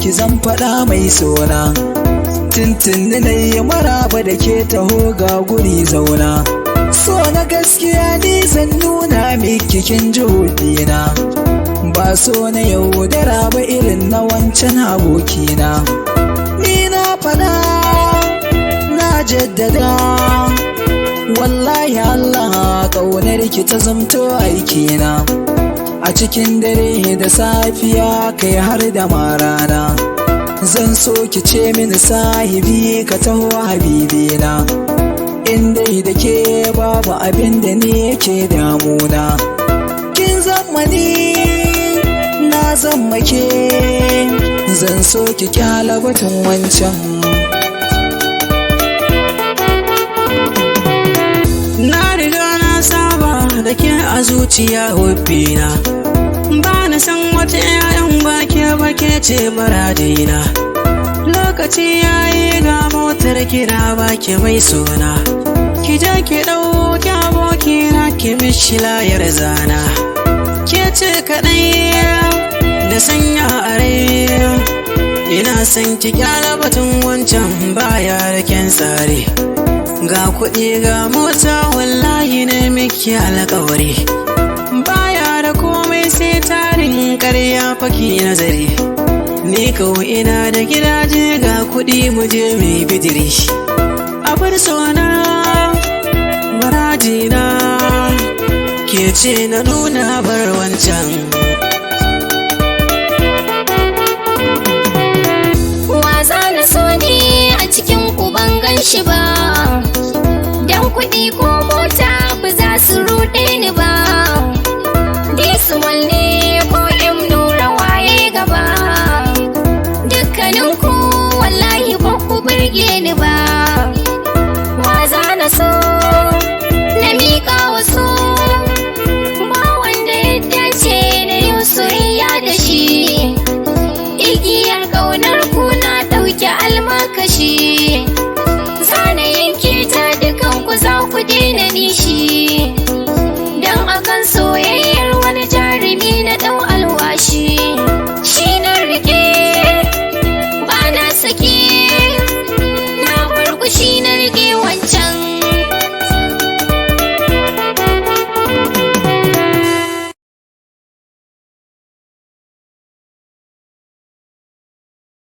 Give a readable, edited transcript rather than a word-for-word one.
ki zan faɗa mai sona. Tuntuni na yi maraba da ke taho ga guri zauna. So na gaskiya ni zan nuna miki kin ji hudina. Ba so na yaudara ba irin na wancan abokina. Ni na faɗa na jaddada, wallahi Allah ƙaunar ki ta zamto aikina. A cikin dare da safiya kai har da marana. Zan so ki ce mini sahibi ka taho habibina. In dai da ke babu abin da ni yake damuna. Kin zama ni na zama ke, zan so ki kyala batun wancan. Na riga na saba da ke a zuciya hobbina. Ba na san wata 'ya'yan bake bake ce muradina. Lokaci yayi ga motar kira baki mai suna. Ki je ki ɗauki abokina ki mishi layar zana. Ke ce kaɗai da sanya a rai. Ina son ki kyala batun wancan baya da kyan tsari. Ga kuɗi ga mota wallahi ne miki alƙawari. Baya da komai sai tarin ƙarya faki nazari. Ni kawo ina da gidaje ga kuɗi mu je mai bidiri. A bar sona marajina ke ce na nuna bar wancan. Waza na so ne a cikin ku ban gan shi ba. Dan kuɗi ko mota ba za su ruɗe ni ba. Dismal ne ko M nura waye gaba. Dukkanin ku wallahi ba ku burge ni ba. Waza na so na miƙa wasu. Ba wanda ya dace na yi soyayya da shi. Igiyar ƙaunar ku na ɗauki almakashi. Zana yanke ta dukan ku za ku daina nishi. Dan akan soyayyar wani jarumi na ɗau alwashi. Shi na rike ba na sake.